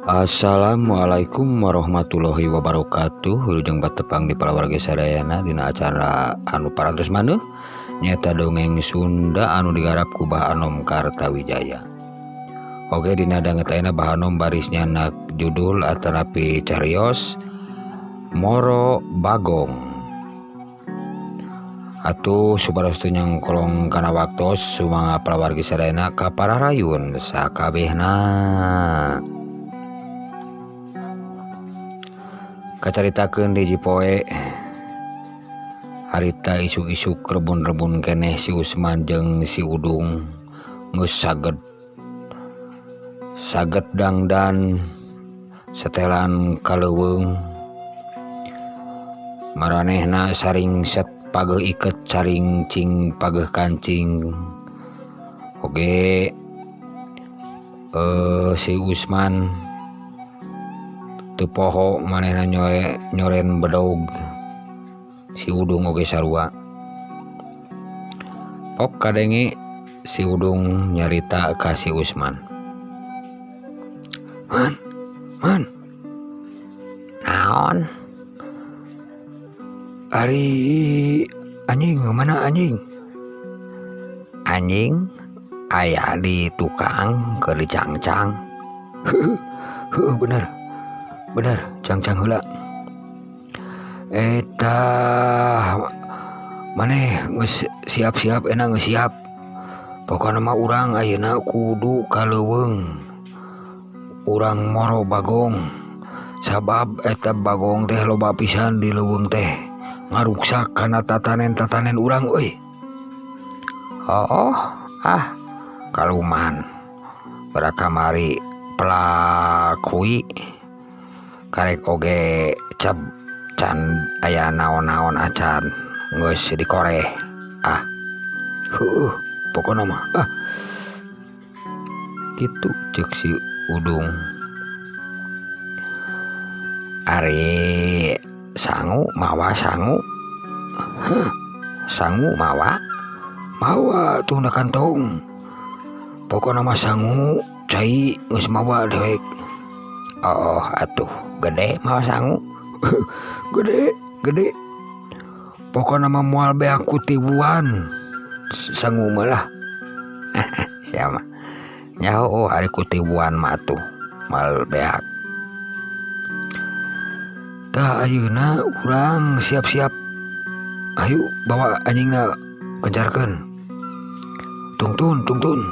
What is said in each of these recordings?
Assalamualaikum warahmatullahi wabarakatuh. Wilujeng batepang di palawargi sadayana dina acara anu parantos maneuh nyaeta dongeng Sunda anu digarap ku Bah Anom Kartawijaya. Oke, dina danget ayeuna Bah Anom baris nyanak judul atanapi carios Moro Bagong. Atuh supados teu nyangkolong kana waktos, sumangga palawargi sadayana ka pararayun sakabehna. Kacaritakeun di jipoe harita isuk-isuk rebun-rebun keneh si Usman jeung si Udung geus saged saged dangdan setelan kaleuweung maranehna saring set pageuh iket saring cing pageuh kancing. Oge si Usman teu poho manehna nyoren bedog, si Udung oge sarua. Pok kadenge si Udung nyarita ka si Usman, "Man, man, naon? Ari anjing mana anjing?" "Anjing aya di tukang keur dicangcang." "Heuh, bener. Bener, cangcang heula. Eta maneh geus siap-siap enak geus siap. Pokona mah urang ayeuna kudu ka leuweung. Urang moro bagong. Sabab eta bagong teh loba pisan di leuweung teh. Ngaruksak kana tatanen-tatanen urang euy." "Oh, ah, kaluman. Geura kamari pelakui karek oge ceb can aya naon-naon acan geus dikoreh ah." "Heueuh, pokona mah ah." Kitu ceuk si Udung. "Ari sangu mawa sangu?" "Heuh, sangu mawa?" "Mawa tuh na kantong. Pokona mah sangu cai geus mawa dewek." "Oh atuh gede mawa sangu?" "Gede, gede. Pokona mah moal beak ku tiwuan sangu mah lah." "Sia mah nyaho ari ku tiwuan mah atuh moal beak. Tah ayeuna urang siap-siap. Ayo bawa anjingna kencarkeun. Tungtun, tungtun."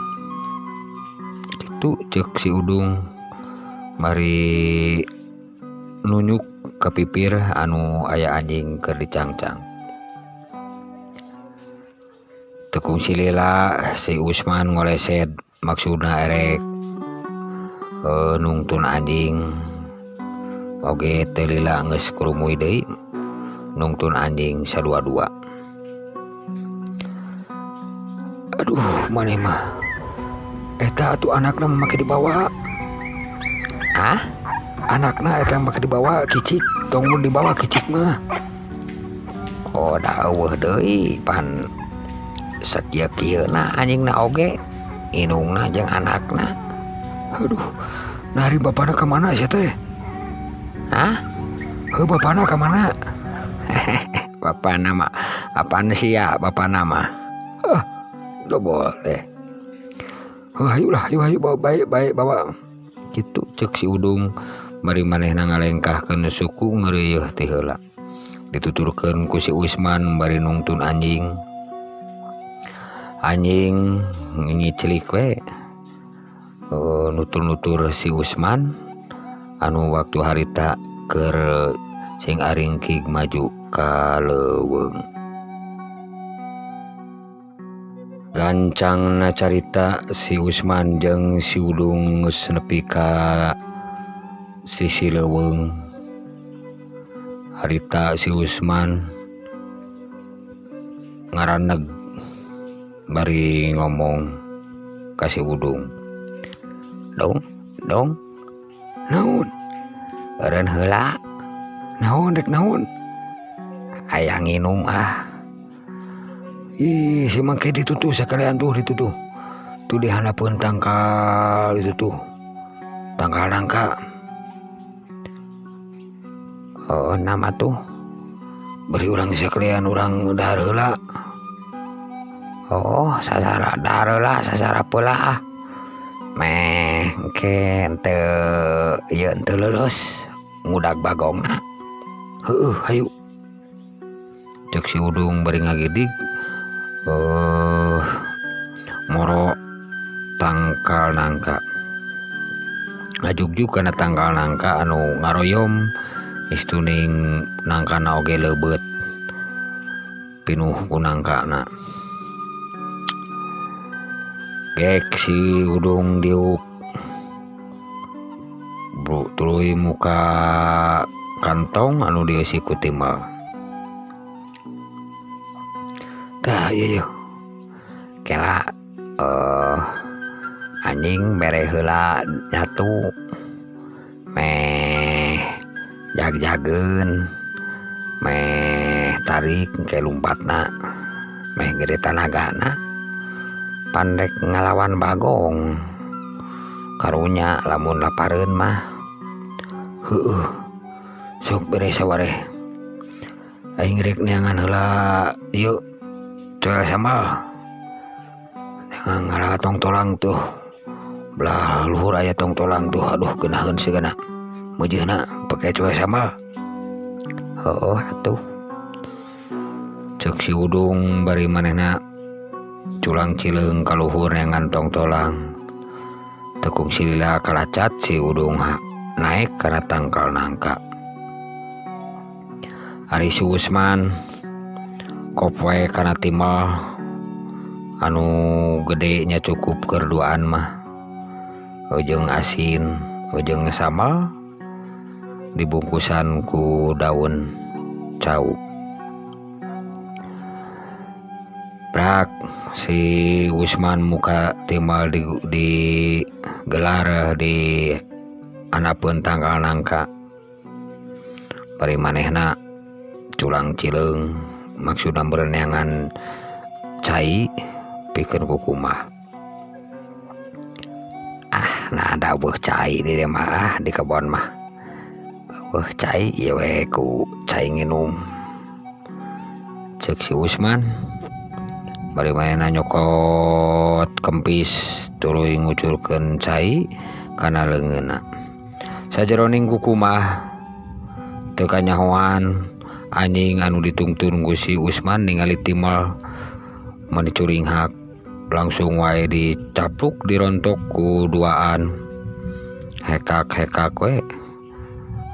Kitu ceuk si Udung bari nunyuk ka pipir anu aya anjing keur dicangcang. Teu kungsi lila si Usman ngolesed maksudna erek nungtun anjing. Oge teu lila geus kurumuy deui nungtun anjing sadua-dua. "Aduh maneh mah. Eta atuh anakna make dibawa." "Ah? Anakna eta make dibawa kicik, tong mun dibawa kicik mah." "Oh da eueuh deui pan sakieu-kieuna anjingna oge indungna jeung anakna." "Aduh, nah ari bapana ka mana sia teh?" "Hah? Heuh, bapana ka mana?" "Bapana mah apaan sia bapana mah?" "Ah, dobol teh. Heuh, hayu lah, hayu hayu bawa baik baik bawa." Kitu ceuk si Udung bari manehna ngalengkahkeun suku ngeureuyeuh ti heula. Dituturkeun ku si Usman bari nungtun anjing. Anjing ngiclik we nutur-nutur si Usman anu waktu harita keur sing aringkig maju ka leuweung. Gancangna carita si Usman jeung si Udung geus nepi ka sisi leuweung. Harita si Usman ngaraneg bari ngomong ka si Udung. "Dong, dong." "Naon?" "Eureun heula." "Naon rek naon?" "Aya nginum ah." "Ih, si mangke ditutuh sakalian tuh ditutuh. Tuh di handapeun tangkal itu tuh. Tangkal nangka." Heuh nam atuh. Bari urang sakalian urang dahar heula. Oh, sasara dahar heula sasarap heula ah. Meh engke henteu ieu henteu leuleus ngudag bagongna. Heueuh hayu. Cek si Udung bari ngagidig moro tangkal nangka. Ngajugjug kana tangkal nangka anu ngaroyom istuning nangkana oge leubeut pinuh ku nangkana. Gek si Udung diuk tuluy muka kantong anu dieusi ku timbel. Tah ieu kela anjing bere heula nyatu meh jag-jageun meh tarik engke lumpatna meh gede tanagana pandek ngalawan bagong karunya lamun lapareun mah. Heueuh sok bere sawareh aing rek neangan heula ieu coel sambal neangan ngala tong tolang tuh belah luhur aya tong tolang tuh aduh geunaheun sigana meujeuhna pake coel sambal. Heueuh atuh ceuk si Udung bari manehna culang cileung ka luhur neangan tong tolang. Tekung silila kalacat si Udung naek kana tangkal nangka. Ari si Usman kop wae kana timbel anu gede nya cukup keur duaan mah jeung asin jeung sambal dibungkusan ku daun cau. Prak si Usman muka timbal digelar di anapeun tangkal nangka. Bari manehna culang cileung maksudna beureuneangan cai pikeun kukumah. Ah nah ada eueuh cai di dieu mah ah, di kebon mah. Eueuh cai ieu we ku cai nginum. Ceuk si Usman bari manehna nyokot kempis tuluy ngucurkeun cai kana leungeunna. Sajeroning kukumah teu kanyahoan anjing anu ditungtun ku si Usman ningali timbel meuni curinghak langsung wae dicapluk dirontok ku duaan. Hekak-hekak we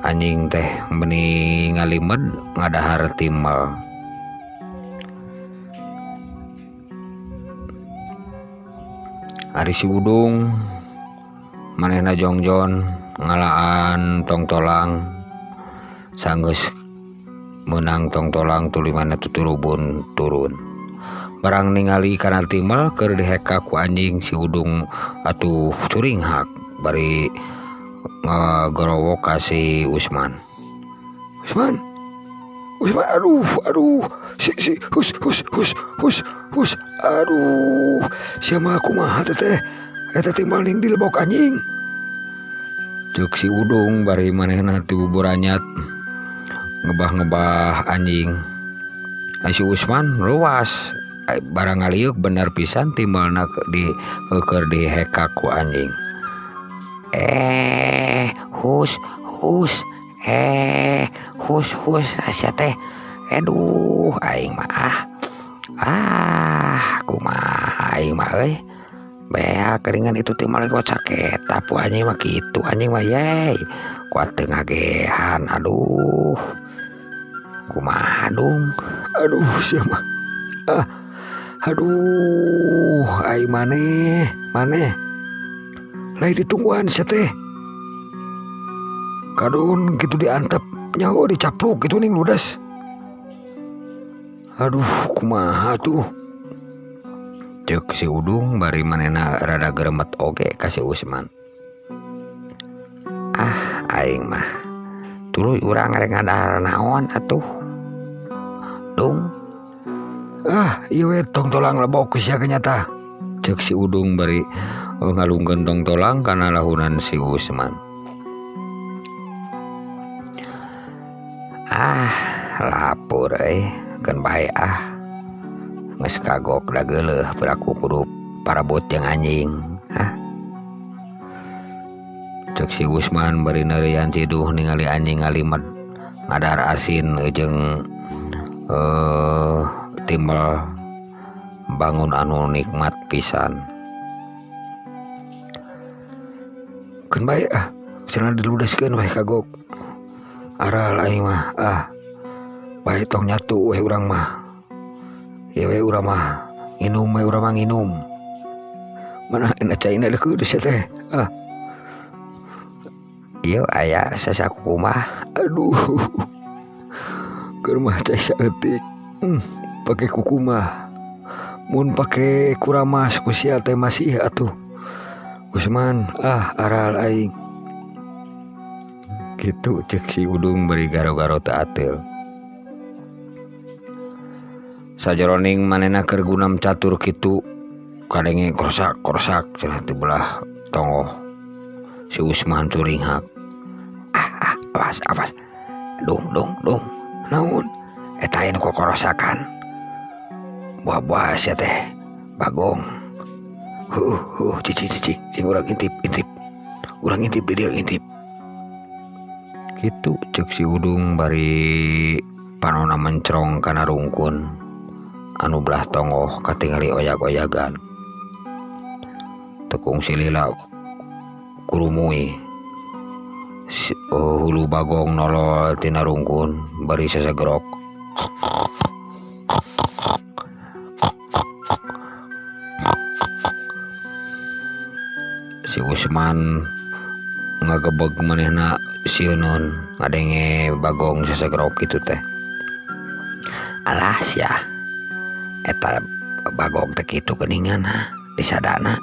anjing teh meuni ngalimed ngadahar timbel. Ari si Udung manehna jongjon ngalaan tongtolang sanggeus meunang tongtolang tuluy manehna tuturubun turun. Barang ningali kana timbel keur dihekak ku anjing si Udung atuh curinghak bari ngagorowok ka si Usman. Usman, Usman aduh aduh si si hus hus hus hus hus aduh sia mah kumaha teh eta timbel ning dilebok anjing. Ceuk si Udung bari manehna teu buranyat ngebah-ngebah anjing. Ai si Usman luas barang ngaliuk bener pisan timbelna di keur dihekak ku anjing. Hus hus hus hus sia teh aduh aing mah ah ah kumaha aing mah euy beak keringan itu timbel gocak eta pu anjing mah kitu anjing mah yey kuat teu ngagehan aduh kumaha dung aduh sia mah ah aduh aing maneh maneh lain ditungguan sia teh kadon kitu diantep nyaho dicapluk kitu ning ludes aduh kumaha tuh ceuk si Udung bari manehna rada geremet oge ka si Usman. Ah aing mah tuluy urang rek ngadahar naon atuh dung ah ieu we tongtolang lebok sia nyata ceuk si Udung bari ngalungkeun tongtolang kana lahunan si Usman. Ah, lapur euy, keun bae ah. Geus kagok da geuleuh piraku kudu parabot jeung anjing. Ah. Cek si Usman bari neureuyan ciduh ningali anjing ngalimed ngadahar asin jeung timbel bangun anu nikmat pisan. Keun bae ah, cenah diludeskeun we kagok. Aral aing mah ah. Bae tong nyatu we urang mah. Ieu we urang mah nginum we urang mah nginum. Mana enak caina deukeut sia teh. Ah. Ieu aya sasaku mah. Aduh. Keur mah cai saeutik. Pake kuku mah. Mun pake kuramas ku sia teh masih atuh. Usman ah aral aing. Kitu cek si Udung bari garo-garo teu ateul. Sajeroning manehna keur gunam catur kitu kadenge krosak-krosak cenah ti belah tonggoh. Si Usman curinghak. Ah, ah, awas, awas. Dung, dung, dung. Naon? Eta aya nu kokorosakan. Buah-buah sia teh bagong. Heuh, heuh, cicing, cicing, cing urang intip, intip. Urang intip di dieu intip. Kitu cek si Udung bari panona mencrong kana rungkun anu belah tonggoh katingali oyag-oyagan. Tekung silila kurumui. Hulu bagong nolol tina rungkun bari sasagerok. Si Usman ngagebeg manehna sieuneun ngadenge bagong sasagerok kitu teh. Alah sia. Eta bagong teh kitu geuningan ha disadana.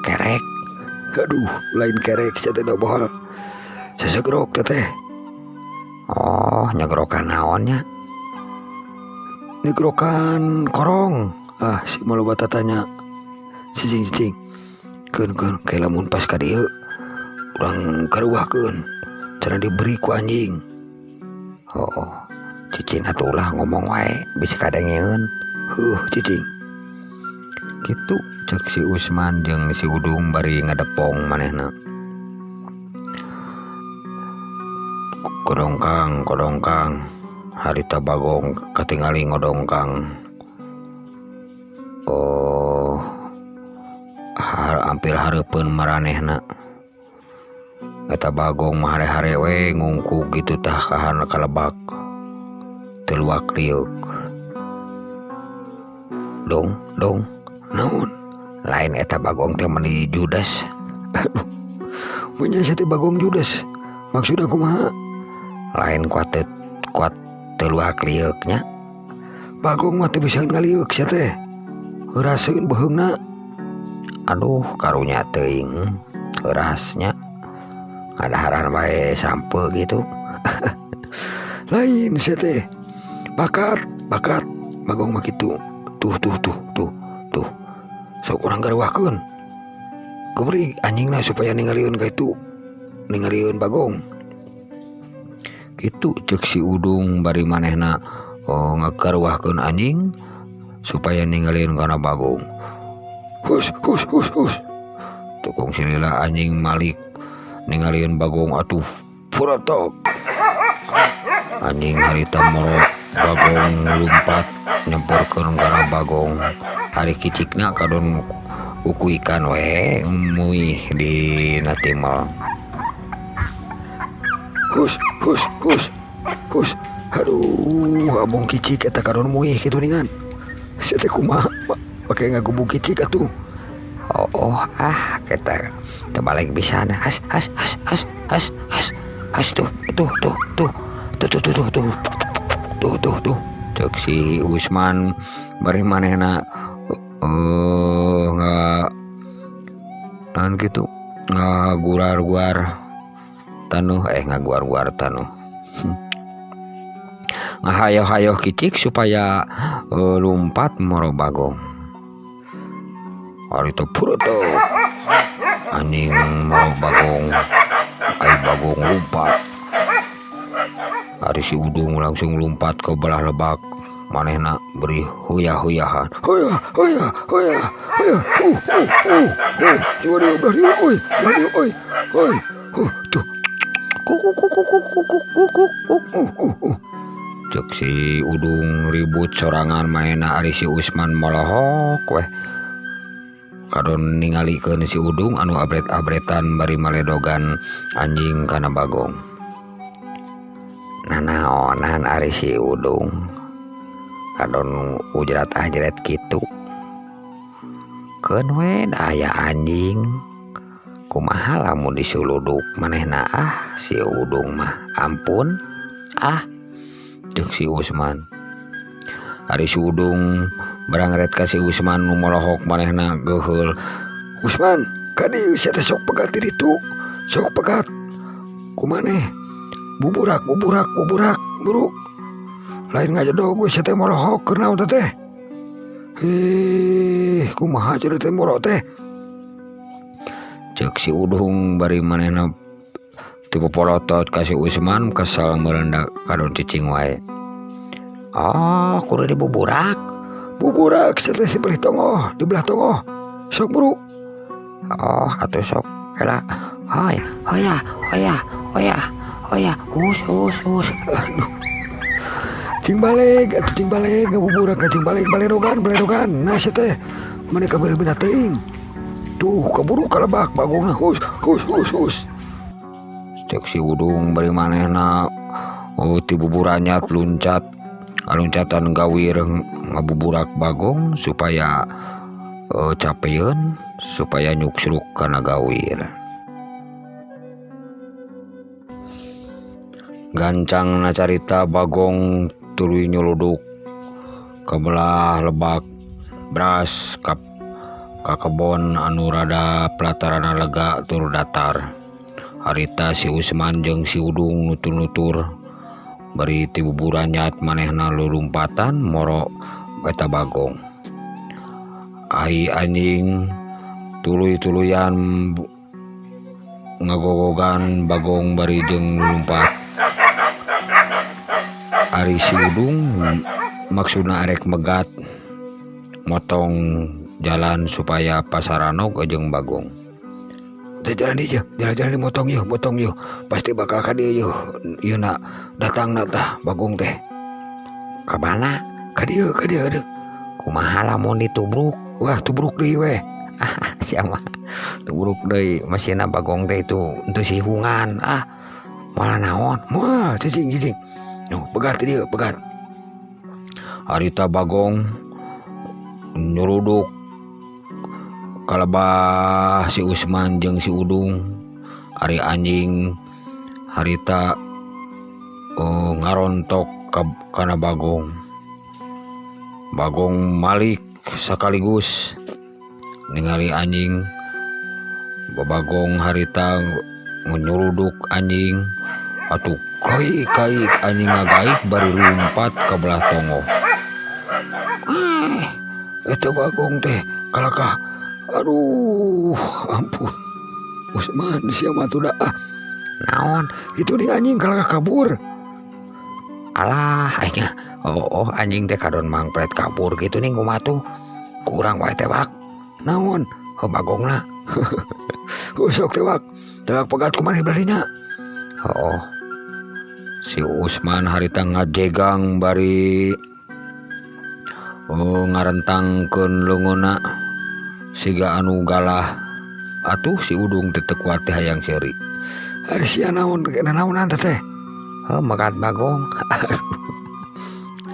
Kerek. Aduh, lain kerek sia teh bohol. Sasagerok teh teh. Oh, nyegerokan naon nya? Nyegerokan korong. Ah, si maloba tatanya. Cicing-cicing. Keun-keun ke lamun pas ka dieu urang karuahkeun. Cenah diberi ku anjing. Oh, cicing atuh ulah ngomong wae bisi kadengeun. Heuh, cicing. Kitu cek si Usman jeung si Udung bari ngadepong manehna. Kodongkang, kodongkang. Harita bagong katingali ngodongkang. Oh, hampir hareupeun maranehna. Eta bagong mah hare-hare we ngungkug kitu tah kahan kalebak. Teu luak liuk. Dong, dong, naon? Lain eta bagong teh meuni judes. Aduh. Mun sia teh bagong judes. Maksudna kumaha? Lain kuat kuat teu luak lieuk nya. Bagong mah teu bisa ngaliuk sia teh. Heuraseun beuheungna. Aduh, karunya teuing. Heurasnya. Ngadaharan bae sampe gitu. Lain sia teh. Bakat, bakat bagong mah kitu. Tuh, tuh, tuh, tuh, tuh. Sok urang garuahkeun. Gebrig anjingna supaya ningalieun ka itu. Ningalieun bagong. Kitu cek si Udung bari manehna ngagaruahkeun anjing supaya ningalieun kana bagong. Hus, hus, hus, hus. Tukung silila anjing malik ningalieun bagong atuh puratok. Anjing harita morot bagong lumpat nyemporkeun kana bagong. Hari kicikna kadon uku ikan we muih di natimel. Hus, hus, hus, hus. Aduh, abong kicik eta kadon muih kitu ningan. Sia teh kumaha pake ngagubug kicik atuh. Oh, oh, ah, kita terbalik pisan. Has, has, has, has, has, has, has, tuh, tuh, tuh, tuh, tuh, tuh, tuh, tuh, tuh, tuh, tuh, tuh. Cek si Usman bari manehna nga naon kitu ngaguar-guar tanuh, ngaguar-guar tanuh. Ngahayoh-hayoh kicik supaya lumpat moro bagong. Hari itu purutuk anjing moro bagong, ai bagong lumpat. Ari si Udung langsung lumpat ke belah lebak manehna beri huyah-huyahan. Huyah, huyah, huyah, huyah. Coba dia belah dia, oi, belah dia, oi, oi. Tuh. Kuk kuk kuk kuk kuk kuk kuk kuk kuk. Cek si Udung ribut sorangan manehna ari si Usman molohok weh. Kadon ningalikeun si Udung anu abret-abretan bari maledogan anjing kana Bagong. Nanaonan ari si Udung kadon ujrat ajret kitu. Keun we da aya anjing. Kumaha lamun disuluduk manehna ah si Udung mah ampun ah ceuk si Usman. Ari si Udung barangret ka si Usman nu molohok manehna geuheul. Usman ka dieu sia teh sok pegat di ditu. Sok pegat kumaneh buburak buburak buburak buru. Lain ngajedog we sia teh molohok keur naon teh. Hih kumaha cenah teh moro teh. Ceuk si Udung bari manehna teu popolotot ka si Usman kesel meureun kadon cicing wae. Oh, kudu dibuburak. Buburak sia teh di belah tongoh, di belah tongoh. Sok buru. Oh, atuh sok kela. Hoy, hoya, hoya, hoya, hoya, hus hus hus. Aduh. Cing balik atuh cing balik ngabuburak cing balik baledogan baledogan. Nah sia teh maneh kabeureum teuing. Tuh kaburu ka lebak bagongna hus hus hus hus. Cek si Udung bari manehna oh ti buburanyat luncat loncatan gawir ngabuburak Bagong supaya capeun supaya nyuksruk kana gawir. Gancang na carita Bagong tuluy nyuluduk ka belah lebak beras ka kebon anu rada pelatarana lega tur datar. Harita si Usman jeung si Udung nutur-nutur bari ti buburanyat manehna lulumpatan moro eta Bagong. Ai anjing tuluy-tuluyan ngagogogan Bagong bari jeung lulumpat. Ari si Udung maksudna arek megat motong jalan supaya pasaranog jeung Bagong. Teh jalan ieu, jalan-jalan dimotong yeuh, motong yeuh. Pasti bakal ka dieu yeuh. Ieu na datangna tah Bagong teh. Ka mana? Ka dieu, ka dieu deuk. Kumaha lamun ditubruk? Wah, tubruk deui weh. Ah, sia mah. Tubruk deui masihna Bagong teh itu henteu sihungan. Ah, malah naon? Moal cicing cicing. Nuh, pegat dieu, pegat. Harita Bagong nyuruduk kalebah si Usman jeung si Udung. Ari anjing harita ngarontok kana Bagong. Bagong malik sekaligus ningali anjing. Bagong harita nyuruduk anjing atuh kai-kai anjing ngagaik bari lumpat ka belah tongoh. Eta Bagong teh kalakah. Aduh, ampun. Usman sia mah atuh ah. Naon? Itu di anjing kalakah kabur. Alah, aing oh, anjing teh kadon mangpret kabur gitu nih kumaha tuh. Kurang wae tewak. Naon? Oh, Bagongna. Sok tewak. Tewak pegat kumaha belah dinya. Oh. Si Usman harita ngajegang bari ngarentangkeun leungeunna siga anu galah. Atuh si Udung teh teu kuat teh hayang seuri. Ari sia naon nanaonan teh? Heuh megat Bagong.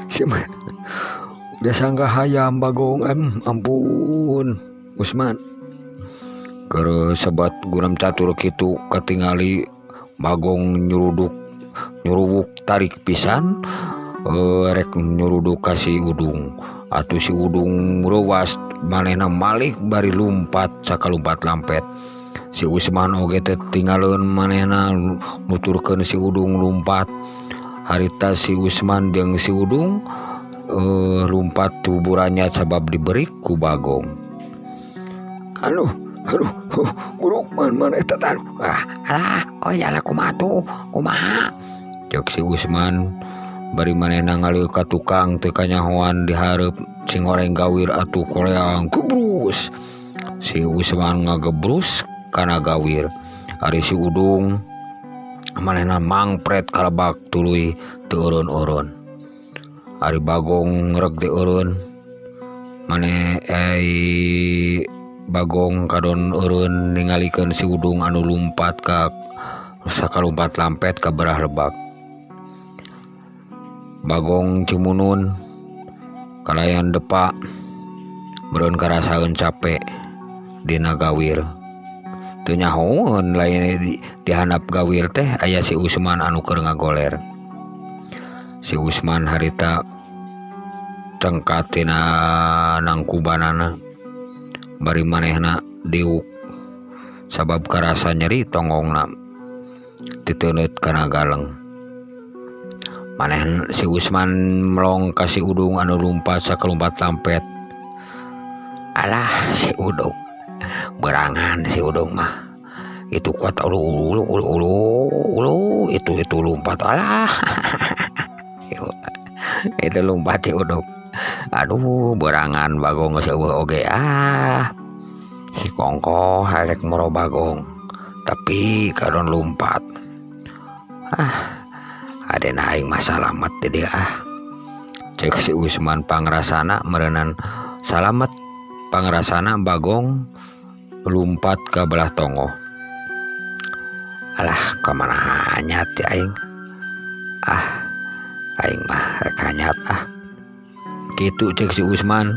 Sia mah dasangka hayam Bagong ampun Usman. Keur sebat guram catur kitu katingali Bagong nyuruduk nyuruwuk tarik pisan rek nyuruduk ka si Udung. Atuh si Udung reuwas manehna malik bari lumpat sakalumpat lampet. Si Usman oge teh tinggalin manehna nuturkeun si Udung lumpat. Harita si Usman jeung si Udung lumpat tuburannya sabab diberi ku Bagong. Aduh, aduh, buruk man man eta tah. Ah, alah, oh ya lah kumaha tuh, kumaha. Cek si Usman bari manehna ngalieu ka tukang teu kanyahoan dihareup cingoreng gawir atuh koleang gebrus. Si Usman ngagebrus kana gawir. Ari si Udung manehna mangpret ka lebak tuluy teu eureun-eureun. Ari Bagong reg teu eureun maneh Bagong kadon eureun ningalikeun si Udung anu lumpat ka sakalumpat lampet ka berah lebak. Bagong cimunun kalayan depak meureun karasaeun capek dina gawir. Teu nyahoeun lain di handap gawir teh aya si Usman anu keur ngagoler. Si Usman harita cengkat tina nangkubanana bari manehna diuk sabab karasa nyeri tonggongna titeuneut kana galeng. Maneh si Usman melong ka si Udung anu lumpat sakalumpat lampet. Alah si Udung berangan si Udung mah itu kuat ulu ulu ulu ulu ulu itu lumpat alah. Itu lumpat si Udung. Aduh berangan Bagong geus eueuh oge ah. Si Kongko harek moro Bagong tapi kadon lumpat. Ah adena aing mah salamet di dia ah. Cek si Usman pangrasana meureunan salamet pangrasana Bagong lumpat ka belah tonggoh. Alah kamana hanyat ti aing. Ah aing mah rek hanyat ah. Kitu cek si Usman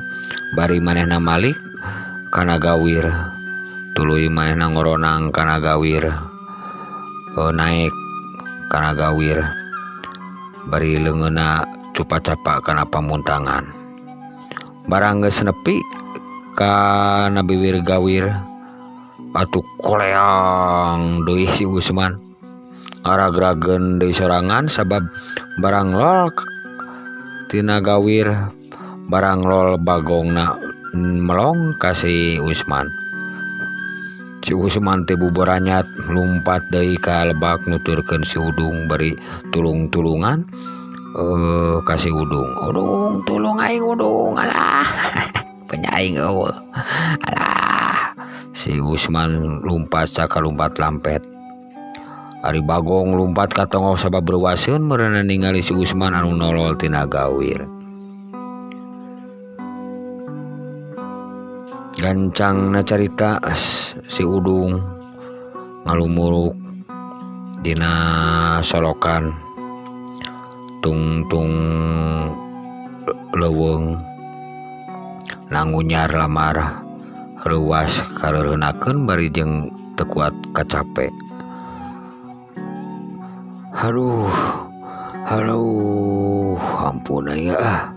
bari manehna malik kana gawir. Tuluy manehna ngoronang kana gawir. Naek kana gawir. Bari leungeunna cupa-capa kana pamuntangan. Barang geus nepi ka biwir gawir atuh koleang deui si Usman. Ngaragrageun deui sorangan sabab barang lol tina gawir barang lol bagongna melong ka si Usman. Si Usman teh buboranyat lumpat deui ka lebak nuturkeun si Udung bari tulung-tulungan ka si Udung. Udung tulung aing Udung alah. Penyaing eueuh. Alah. Si Usman lumpat sakalumpat lampet. Ari Bagong lumpat ka tonggoh sabab reuwaseun meureunna ningali si Usman anu nolol tina gawir. Gancangna carita si Udung ngalumuruk dina solokan tungtung leuweung nangunyar lamar reuwas kareureunnakeun bari jeung teu kuat kacape. Aduh, aduh, ampun aing ah.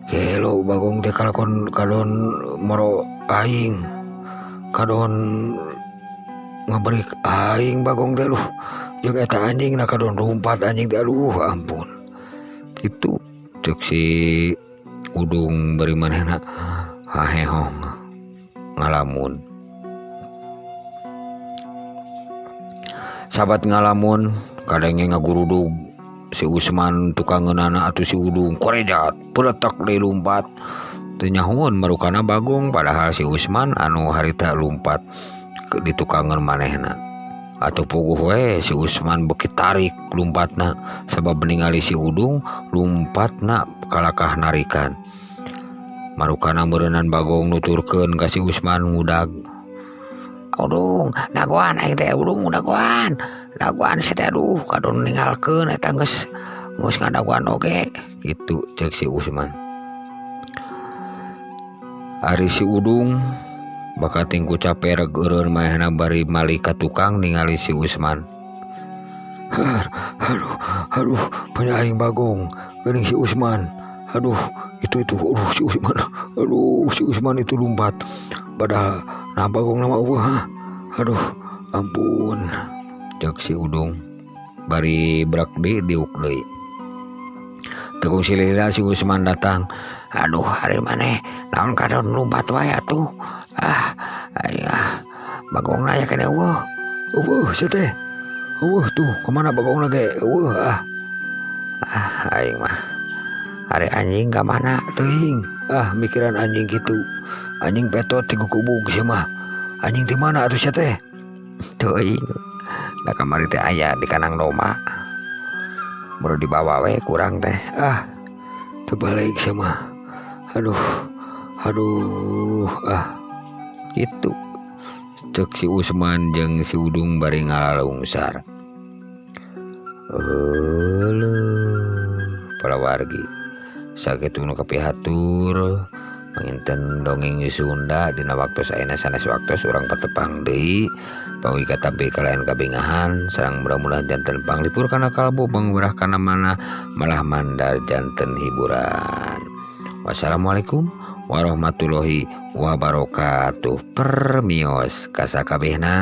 Gelo Bagong teh kalakon kadon moro aing. Kadon ngaberik aing Bagong teh aduh. Jeung eta anjing na kadon lumpat anjing teh aduh ampun. Kitu cek si Udung bari manehna hahehong ngalamun. Sabat ngalamun kadenge ngagurudug si Usman tukang ngeunana atuh si Udung korejat peletak deui lumpat. Teu nyahoeun marukana Bagong padahal si Usman anu harita lumpat di tukangeun manehna. Atuh puguh we si Usman beuki tarik lumpatna sabab ningali si Udung lumpatna kalakah narikan. Marukana meureunan Bagong nuturkeun ka si Usman ngudag. Udung dagoan aing teh Udung dagoan. Dagoan si teh aduh kadon ninggalkeun eta geus ngadagoan oge kitu cek si Usman. Ari si Udung bakating ku cape reg eureun manehna bari malik ka tukang ningali si Usman. Aduh, aduh, penyaing Bagong geuning si Usman. Aduh, itu aduh si Usman. Aduh, si Usman itu lumpat. Padahal nah Bagong nama eueuh. Aduh, ampun. Cek si Udung bari brak deui diuk deui. Tekung silila si Usman datang. Aduh, hari maneh naon kadon lumpat wae atuh. Ah, aya Bagongna aya keneh eueuh. Eueuh sia teh. Euweuh tuh kamana bagongna ge euweuh ah. Ah aing mah. Ari anjing ka mana teuing. Ah mikiran anjing kitu. Anjing petot ti kukubug sia mah. Anjing ti mana atuh sia teh? Teuing. Da kamari teh aya di kandang domba. Baru dibawa we kurang teh. Ah teu balik sia mah. Aduh. Aduh ah. Kitu. Cek si Usman jeung si Udung bari ngalalungsar. Euleuh palawargi sakitu nu kapihatur panginten dongeng Sunda dina waktos ayeuna sanes waktos urang patepang deui pawi katampi kalayan kabingahan sareng mudah-mudahan janten panglipur kana kalbu panguberah kana manah malah mandar janten hiburan. Wassalamualaikum warahmatullahi wabarakatuh. Permios kasakabehna.